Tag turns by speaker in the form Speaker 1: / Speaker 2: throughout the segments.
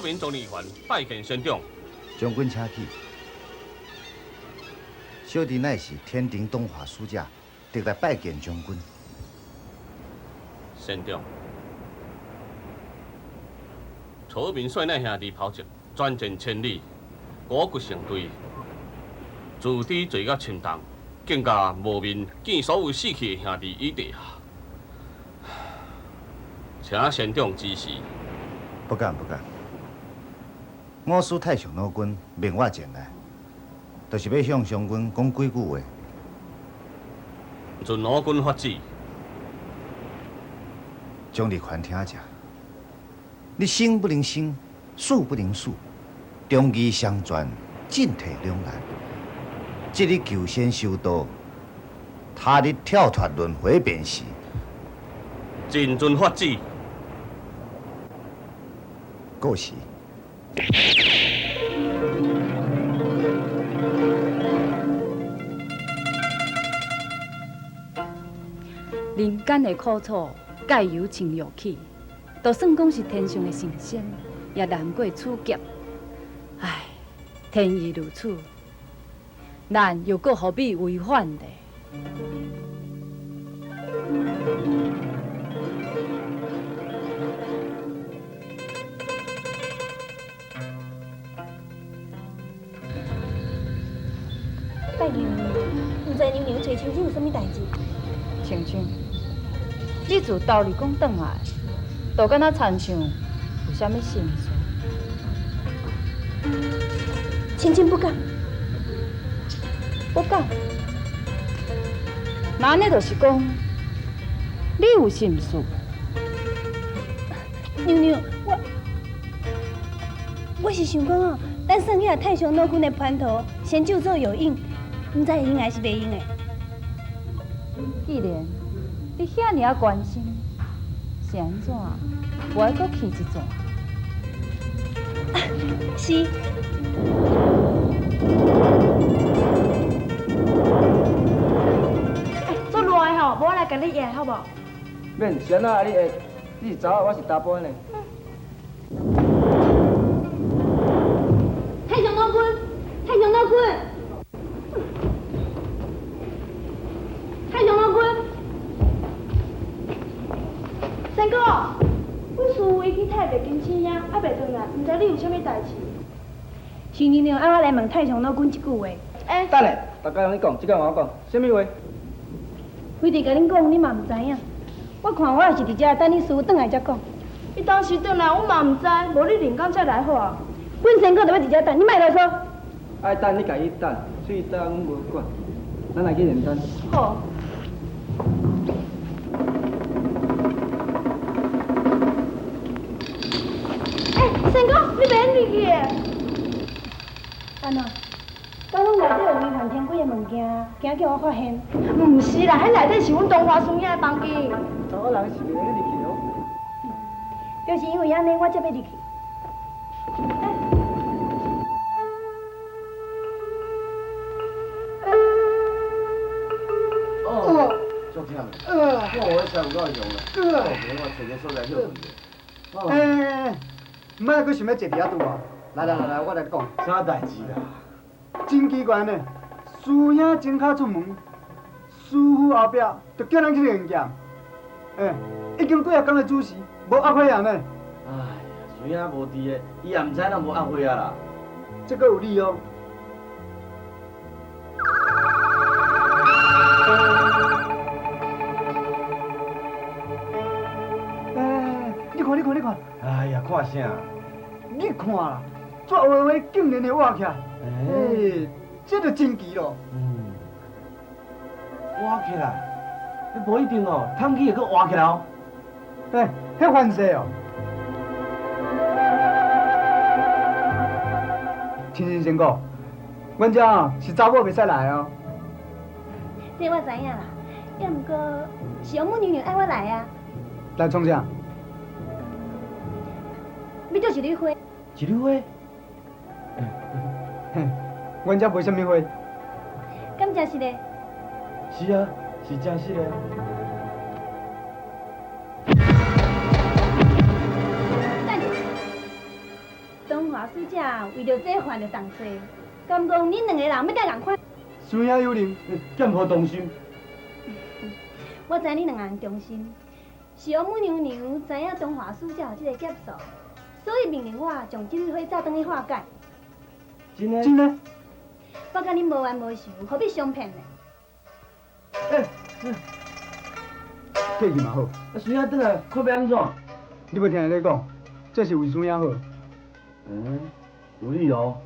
Speaker 1: 民钟立权拜见仙长。
Speaker 2: 将军请起。小弟乃是天庭东华使者，特来拜见将军。
Speaker 1: 仙长，曹民率领兄弟抛击，转战千里，五谷成堆，自知罪恶深重，更加无面见所有死去的兄弟与地下，请仙长指示。
Speaker 2: 不敢不敢。我师太上老君命我前来，就是欲向将军讲几句话。
Speaker 1: 遵老君发旨。
Speaker 2: 钟离权听者，你生不能生，死不能死，忠义双全，进退两难。这日求仙修道，他日跳脱轮回便是。
Speaker 1: 谨遵发旨。
Speaker 2: 过时。
Speaker 3: 人间的苦楚，盖犹情欲起，就算讲是天上的神仙，也难过此劫。唉，天意如此，咱又阁何必违反呢？
Speaker 4: 拜娘娘，毋知娘娘揣青青有啥物代志？
Speaker 3: 青青，你自斗里宫转来，就敢若亲像有啥物心事？
Speaker 4: 青青不敢，
Speaker 3: 不敢。那按呢就是讲，你有心事？
Speaker 4: 娘娘，我是想讲哦，咱算起来太上老君的蟠桃，仙酒做药引，毋知会用还是袂用的。
Speaker 3: 既然你遐尔仔关心，是按怎？无爱阁去一转？
Speaker 4: 是。
Speaker 5: 哎，足热的吼，无我来共你压好无？
Speaker 6: 免，是按怎你会？你是查某，我是查埔呢。
Speaker 4: 太上老君，太上老君，太上老君，
Speaker 5: 三哥，阮师父伊去太白金星遐，还袂转来，毋知你有啥物代志？
Speaker 4: 是娘娘爱我来问太上老君一句话。
Speaker 5: 欸，
Speaker 6: 等下，大家拢咧讲，这个换我讲，啥物话？
Speaker 4: 非得共恁讲，你嘛毋知影。我看我也是伫遮等你师父转来才讲。
Speaker 5: 伊当时转来，阮嘛毋知，无你另工才来好啊。
Speaker 4: 阮仙哥就欲伫遮等，你莫啰嗦。
Speaker 6: 爱等你家己等，喙焦阮无管。咱来去炼丹。
Speaker 5: 好。欸，仙哥，你袂用入去的。
Speaker 4: 按怎？敢讲内底有违反天规的物件，惊叫我发现？
Speaker 5: 毋是啦，彼内底是阮东华师兄的房间。
Speaker 6: 查某人是袂用入去哦。
Speaker 4: 就是因为按呢，我才欲入去。
Speaker 2: 哦，足忝的，我我车有够用的，我揣个所在歇睏者。
Speaker 6: 欸，毋爱阁想欲坐伫遐拄啊？来来来来，我来讲。
Speaker 2: 啥代志啦？
Speaker 6: 真奇怪呢，师兄前较出门，师父后壁就叫咱去炼剑。欸，已经几仔工的主时，无压火啊呢。
Speaker 7: 哎呀，师兄无伫的，伊也毋知咱无压火啊啦。
Speaker 6: 这阁有理哦。欸，你看，你看，你看。
Speaker 7: 哎呀，看啥？
Speaker 6: 你看啦，纸画画竟然会活起来，欸，这就真奇咯。
Speaker 7: 嗯，活起来？彼无一定哦，烫起会阁活起来哦。
Speaker 6: 欸，彼凡势哦。青青仙姑，阮遮哦是查某袂使来哦。
Speaker 4: 这我知影啦，也毋过是王母娘娘爱我来啊。
Speaker 6: 来创啥？
Speaker 4: 欲借一缕花。
Speaker 7: 一缕花？
Speaker 6: 嘿，阮遮无啥物花。
Speaker 4: 敢真实的？
Speaker 7: 是啊，是真实的。
Speaker 4: 等下，华使者為著這犯著重罪，敢講恁兩個人欲佮仝款？
Speaker 6: 師兄有令，
Speaker 7: 劍何動心？
Speaker 4: 我知恁兩个人忠心，是王母娘娘知影中華使者有這个劫數，所以命令我將這對火炸轉去化解。
Speaker 7: 真的？
Speaker 6: 真的？
Speaker 4: 我佮恁無冤無仇，何必相騙呢？
Speaker 7: 欸，
Speaker 6: 客氣嘛好。
Speaker 7: 啊，師兄轉來看欲按怎？
Speaker 6: 你無聽伊咧講，這是為師兄好。
Speaker 7: 嗯，有理哦。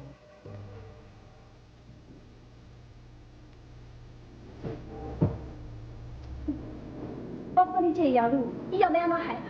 Speaker 4: 我看你這個妖女，以後欲按怎害人？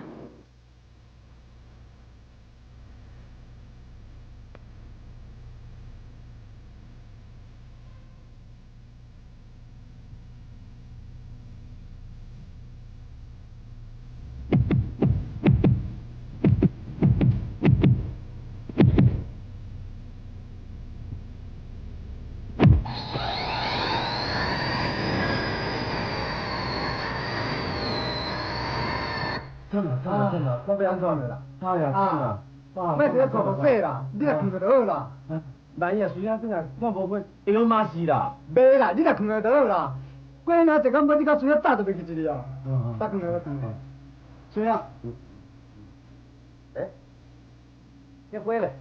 Speaker 7: 惨啦慘啦慘啦，我欲按怎
Speaker 6: 啦？
Speaker 7: 哎呀，慘啦！
Speaker 6: 莫佇咧哭哭洗啦，你若睏著就好啦。
Speaker 7: 萬一師兄轉來看無花，會用罵死啦。
Speaker 6: 袂啦，你若睏著就好啦。過爾濟工，你佮師兄早就袂記一日啊。早睏著，早睏著。師兄。
Speaker 7: 欸？這花咧？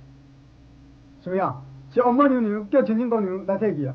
Speaker 6: 師兄，是王母娘娘叫千金姑娘來提去啊。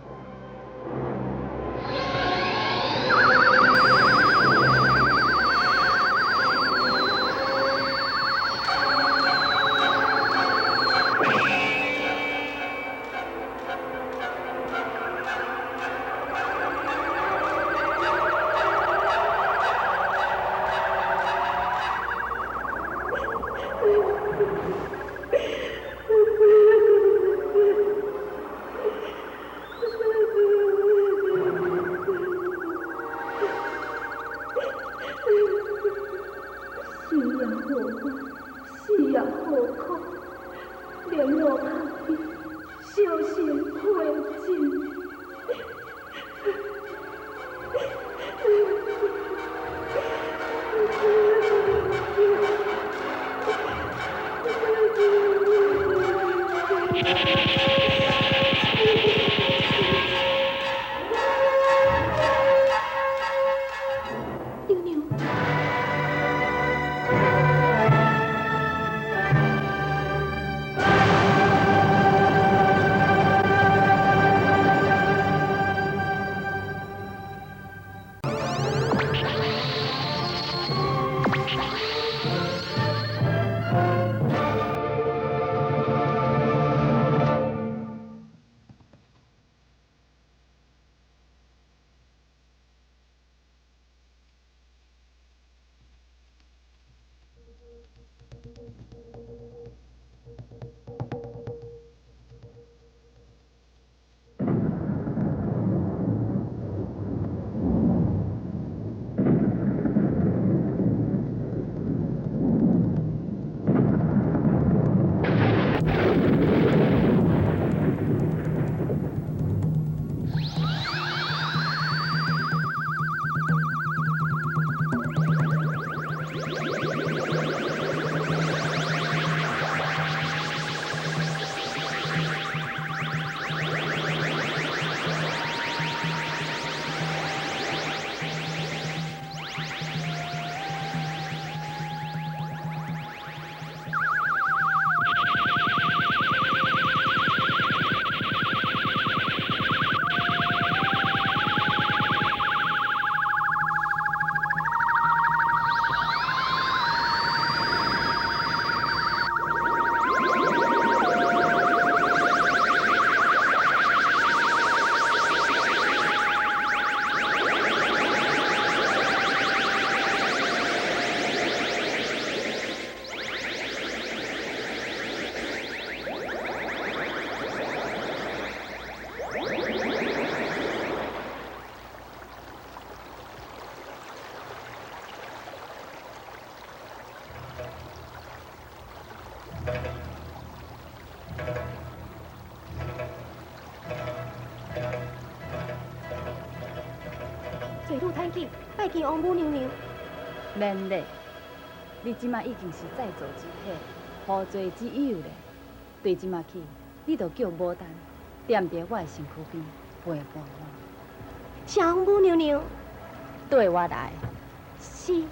Speaker 4: 找女趁去拜見王母娘娘。
Speaker 3: 免禮，你這馬已經是再造之體，無罪之有咧。对這馬起，你就叫牡丹踮佇我的身軀邊陪伴我。
Speaker 4: 小母娘娘，
Speaker 3: 對我來。
Speaker 4: 是。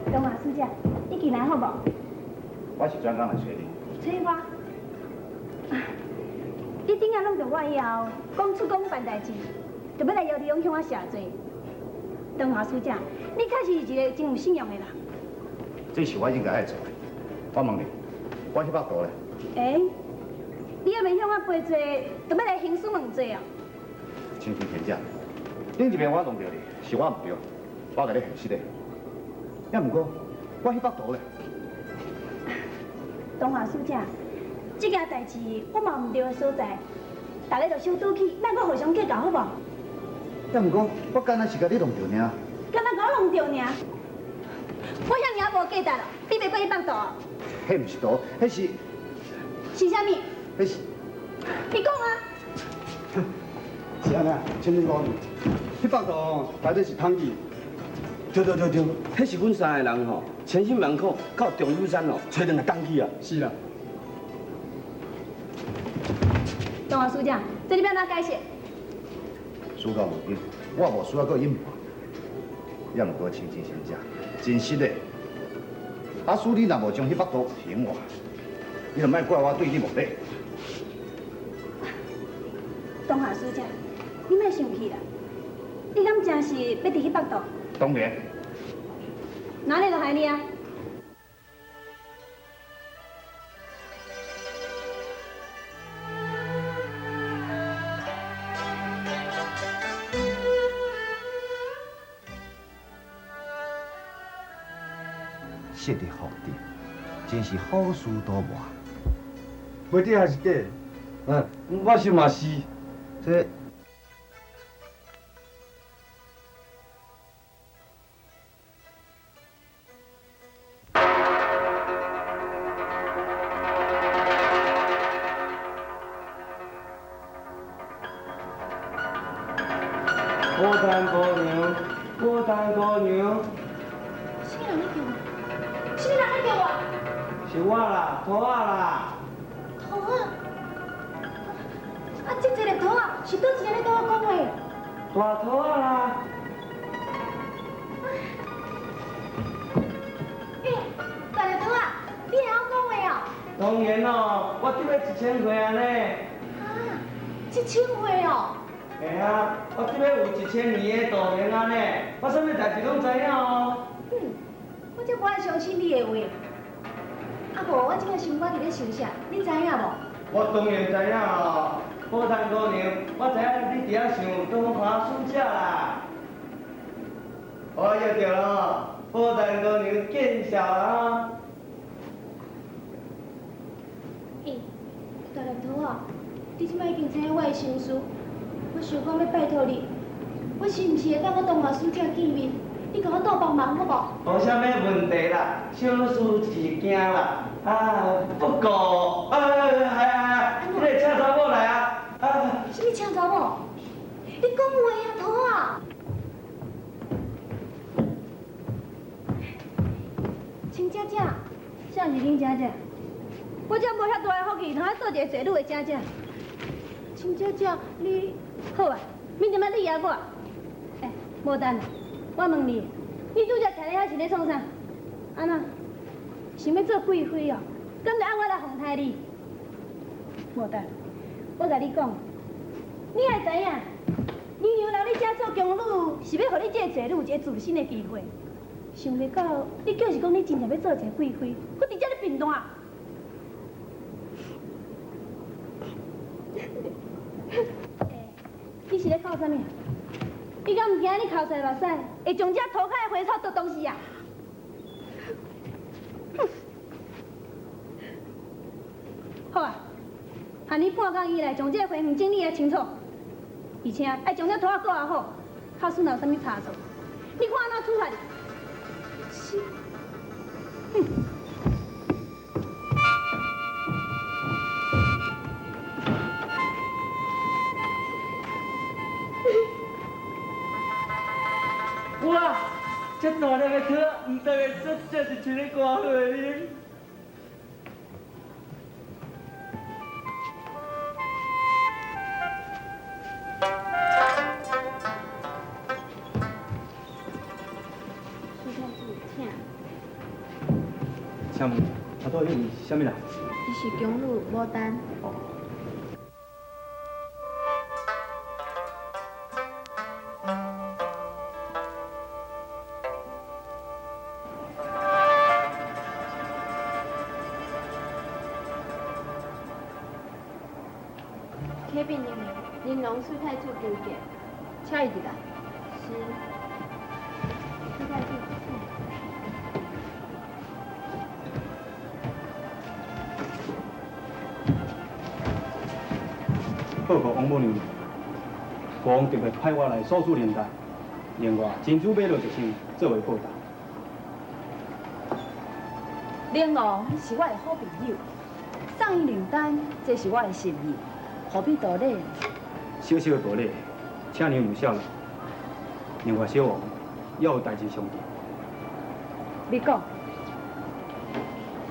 Speaker 4: 东华师姐，你进来好无？
Speaker 2: 我是专工来揣你。
Speaker 4: 揣我？你顶下弄著我以后，讲出讲办代志，就欲来邀你向我谢罪。东华师姐，你确实是一个真有信用的人。
Speaker 2: 这是我应该爱做的。我问你，我彼幅图咧？
Speaker 4: 欸，你犹未向我赔罪，就欲来兴师问罪哦？
Speaker 2: 青青贤姐，顶一遍我弄著你，是我毋对，我共你现实的。也毋过，我彼幅图咧？
Speaker 4: 东华师姐，这件代志我嘛有毋对的所在，大家就小赌气，莫阁互相计较好无？
Speaker 2: 也毋过，我敢若是共你弄著尔。
Speaker 4: 敢若共我弄著尔？我遐尔仔无价值咯，比袂过彼幅图？
Speaker 2: 彼毋是图，彼是。
Speaker 4: 是啥物？
Speaker 2: 彼是。
Speaker 4: 你讲啊！
Speaker 6: 是按呢，青青姑娘，彼幅图内底是汤剂。
Speaker 7: 对对对对，彼是阮三个人吼，千辛万苦到中友山哦，揣转来东去啊。
Speaker 6: 是啦。
Speaker 4: 东华师姐，这你欲按怎解释？
Speaker 2: 事到如今，我无需要阁隐瞒。也毋过，青青小姐，真实的，阿叔你若无将彼幅图还我，你就莫怪我对你无礼。
Speaker 4: 东华师姐，你莫生气啦，你敢真是欲伫彼幅图？
Speaker 2: 当然。
Speaker 4: 哪里就害你啊？
Speaker 2: 昔日福德，真是好事多磨。
Speaker 6: 袂对还是假？
Speaker 7: 嗯，我想嘛是。
Speaker 2: 这。
Speaker 7: 牡丹姑娘，牡丹姑娘。
Speaker 5: 啥物人咧叫我？啥物人咧叫我？
Speaker 7: 是我啦，桃仔啦。
Speaker 5: 桃仔？啊，这一个桃仔是佗一个咧佮我讲话？
Speaker 7: 大桃仔啦。
Speaker 5: 欸，大粒桃仔，你会晓讲话哦？
Speaker 7: 当然咯，我得欲1000岁啊呢。
Speaker 5: 啊，1000岁哦？
Speaker 7: 嘿啊，我这欲有1000年的道行啊呢，我啥物代志拢知影哦。
Speaker 5: 嗯，我才无爱相信你的话。啊无，我这摆心肝伫咧想啥，你知影无？
Speaker 7: 我当然知影哦，宝丹姑娘，我知影你伫遐想东华师姐啦。我约著咯，宝丹姑娘见笑啦。
Speaker 5: 欸，大粒桃仔，你这摆已经知影我的心事。我想讲欲拜托你，我是毋是会当佮东华师姐见面？你共我倒帮忙好无？
Speaker 7: 无啥物问题啦，小事一件啦。啊，不过，哎哎哎，迄个请查某来啊！啊，
Speaker 5: 啥物请查某？你讲话啊，桃仔！亲姐姐，
Speaker 4: 啥是恁姐姐？我才无遐大个福气，通来做一个济女的姐姐。
Speaker 5: 亲姐姐，你。
Speaker 4: 好啊，免这么你揶我。欸，牡丹，我问你，你拄才徛咧遐是咧创啥？按怎？想欲做贵妃哦？敢就按我来奉待你？牡丹，我共你讲，你爱知影，娘娘留你遮做宫女，是欲予你这个济女有一个自新的机会。想袂到，你就是讲你真正欲做一个贵妃，阁伫遮咧贫惰。你是咧哭啥物？你敢毋惊你哭出目屎，会将这涂骹的花草都冻死啊？哼！好啊，限你半工以内将这个花园整理啊清楚，而且爱将这涂仔顾好，假使若有啥物差错，你看按怎处罚你？是，哼。
Speaker 7: 哇！这大粒的桃，毋知会说这就像咧歌好的你。
Speaker 5: 苏太子，请。
Speaker 7: 请问，头拄仔彼位是啥物人？
Speaker 5: 伊是宫女牡丹。
Speaker 7: 哦。
Speaker 5: 启禀娘娘，玲珑苏太子求见，
Speaker 3: 请伊入来。
Speaker 5: 是。苏太子，请。
Speaker 7: 报告王母娘娘，国王特别派我来锁主灵丹，另外珍珠买落一箱作为报答。
Speaker 3: 灵王是我的好朋友，送伊灵丹，这是我的心意，何必多礼？
Speaker 7: 小小的薄礼，请娘娘笑纳。另外，小王也有代志相求。
Speaker 3: 你讲。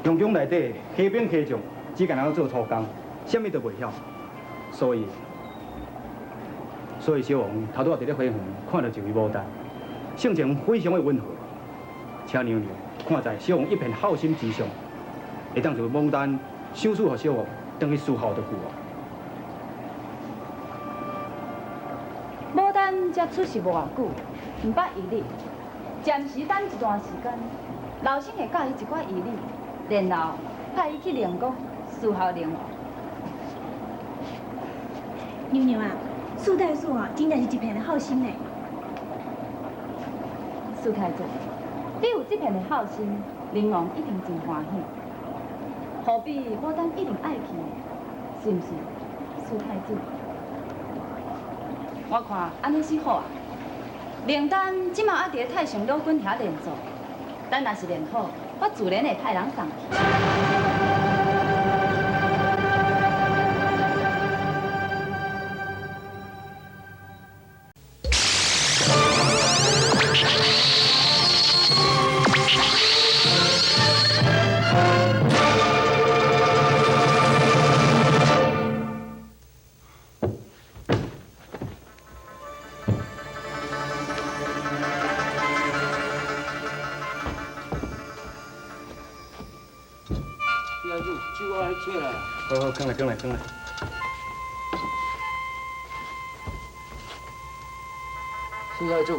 Speaker 7: 皇宫内底虾兵虾将，只干焦做粗工，啥物都袂晓。所以小王头拄仔伫咧花园看到一位牡丹，性情非常的温和，请娘娘看在小王一片好心之上，会当将牡丹赏赐予小王，转去伺候就够啊。
Speaker 3: 牡丹才出世无偌久，毋捌医理，暂时等一段时间，老身会教伊一寡医理，然后派伊去灵宫伺候灵王。
Speaker 4: 娘娘啊，苏太子啊，真正是一片的好心呢。
Speaker 3: 苏太子，你有这片的好心，灵王一定真欢喜。何必牡丹一定爱去，是毋是？苏太子，我看按呢是好啊。灵丹这马还伫咧太上老君遐练做，等若是练好，我自然会派人送去。
Speaker 7: 好好，囥来，囥来，囥来。
Speaker 8: 苏太子，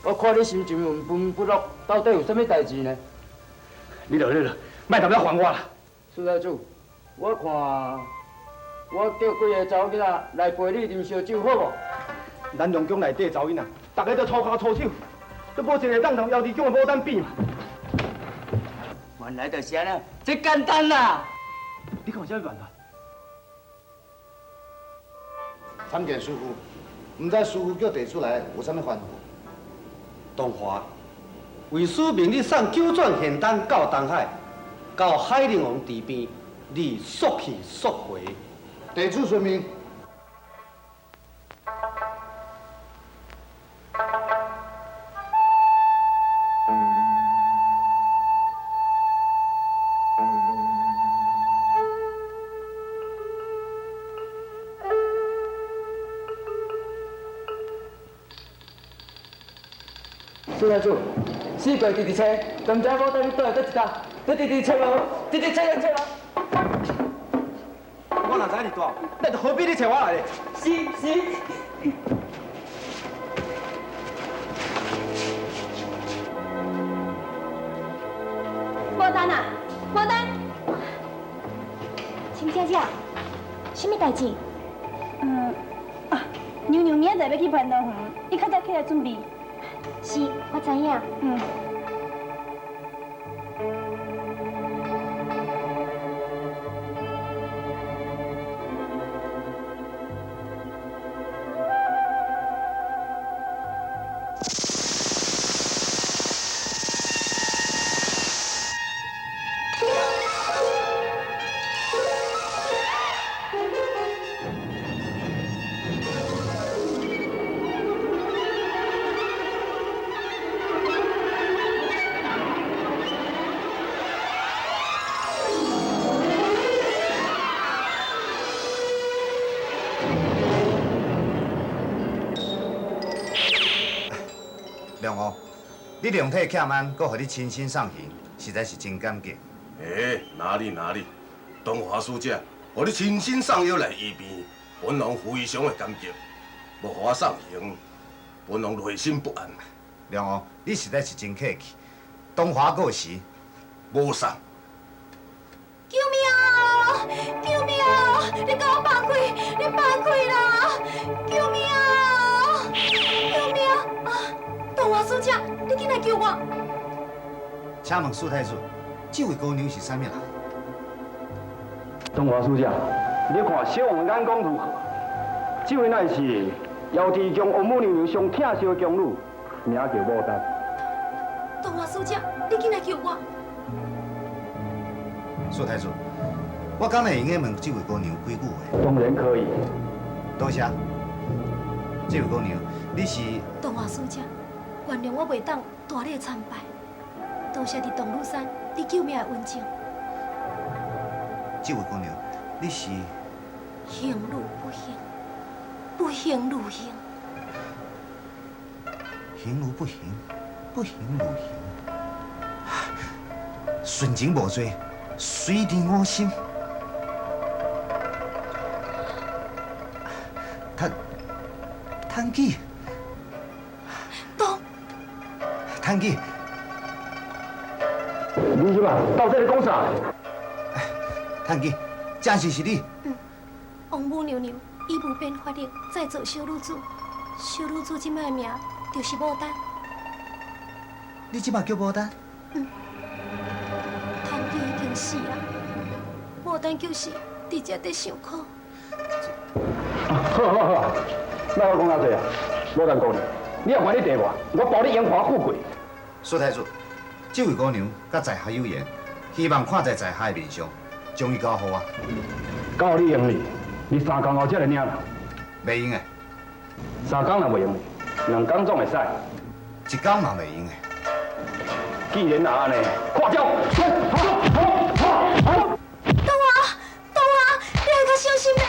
Speaker 8: 我看你心情闷闷不乐，到底有啥物代志呢？
Speaker 7: 你落，你落，莫踮遐烦我啦。
Speaker 8: 苏太子，我看我叫几个查某囡仔来陪你啉烧酒，好无？
Speaker 7: 咱龙宫内底查某囡仔，逐个都粗跤粗手，都无一个会当同瑶池宫的牡丹比嘛。
Speaker 8: 原来就是按呢，这简单啦。
Speaker 7: 你看有啥物办法？
Speaker 2: 参见师父，毋知师父叫弟子来有啥物吩咐？
Speaker 9: 东华，为师命你送九转仙丹到东海，到海陵王池边，你速去速回。
Speaker 2: 弟子遵命。
Speaker 8: 苏太子，四季直直揣，敢知牡丹你倒伫佗一搭？你直直揣无？直直揣就揣无。
Speaker 7: 我若知你大，那就何必你揣我来咧？
Speaker 8: 是是。
Speaker 4: 牡丹啊，牡丹，
Speaker 5: 亲姐姐，什么代志？
Speaker 4: 娘娘明仔载欲去蟠桃园，你较早起来准备。
Speaker 5: 是，我知影。
Speaker 4: 嗯。
Speaker 2: 梁王，你量體欠安，閣予你親身送行，實在是真感激。
Speaker 10: 欸，哪裡哪裡，東華使者，予你親身送藥來醫病，本王非常的感激。無予我送行，本王內心不安。
Speaker 2: 梁王，你實在是真客氣。東華過時，
Speaker 10: 無送。
Speaker 5: 救命啊！救命啊！你共我放開！你放開啦！救命啊！救命啊！東華使者，你緊來救我！
Speaker 2: 請問蘇太子，這位姑娘是啥物人？
Speaker 11: 東華使者，你看小王的眼光如何？這位乃是瑶池宮王母娘娘上疼惜的宮女，名叫牡丹。
Speaker 5: 東華使者，你緊來救我！
Speaker 2: 蘇太子，我敢會用得問這位姑娘幾句話？
Speaker 11: 當然可以。
Speaker 2: 多謝。這位姑娘，你是？
Speaker 5: 東華使者，原諒我袂當大禮參拜，多謝佇銅鑼山你救命的恩情。
Speaker 2: 這位姑娘，你是？
Speaker 5: 行如不行，不行如行。
Speaker 2: 行如不行，不行如行。純情無罪，隨在我心。趁機，
Speaker 5: 東，
Speaker 2: 趁機。
Speaker 11: 你這馬到底咧講啥？
Speaker 2: 趁機，真是是你。
Speaker 5: 嗯，王母娘娘以無變法力再造小女子，小女子這擺的名就是牡丹。
Speaker 2: 你這擺叫牡丹？
Speaker 5: 嗯。趁機已經死啊，牡丹就是佇這佇受苦。
Speaker 11: 好好好，莫閣講遐濟啊！牡丹姑娘，你若願意綴我，我保你榮華富貴。
Speaker 2: 蘇太子，這位姑娘佮在下有緣，希望看在在下的面上，將伊交予我。
Speaker 11: 交予你用哩，你三工後才來領啦。
Speaker 2: 袂用的。
Speaker 11: 三工若袂用，兩工總會使。
Speaker 2: 一工嘛袂用的。
Speaker 11: 既然若按呢，看招！
Speaker 5: 東華，東華，你愛較小心的。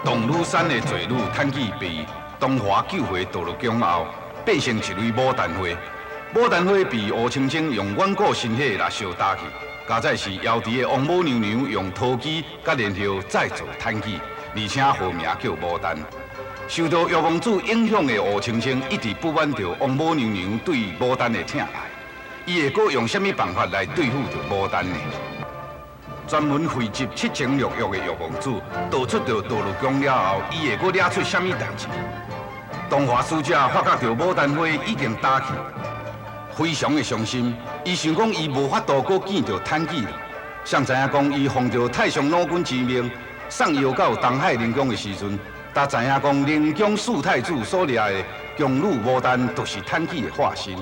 Speaker 12: 銅鑼山的罪女趁機被東華救回道樂宮後，變成一蕊牡丹花。牡丹花被吳青青用遠古神火來燒焦去，加載是瑤池的王母娘娘用桃枝佮蓮葉再造趁機，而且號名叫牡丹。受到藥王子影響的吳青青一直不滿著王母娘娘對牡丹的疼愛，伊會閣用啥物辦法來對付著牡丹呢？專門匯集七情六欲的藥王子，逃出著道樂宮了後，伊會閣惹出啥物代誌？東華使者發覺著牡丹花已經焦去，非常的傷心。伊想講伊無法度閣見著趁機了。誰知影講伊奉著太上老君之命，送藥到東海靈宮的時陣，才知影講靈宮四太子所掠的宮女牡丹，就是趁機的化身。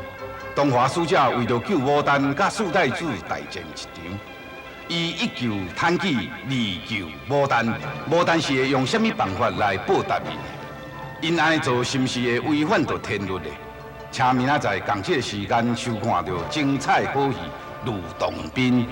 Speaker 12: 東華使者為著救牡丹，佮四太子大戰一場。伊一救趁機，二救牡丹，牡丹是會用啥物辦法來報答伊？𪜶按呢做是毋是會違反著天律呢？請明仔載仝這個時間收看著精彩好戲《呂洞賓》。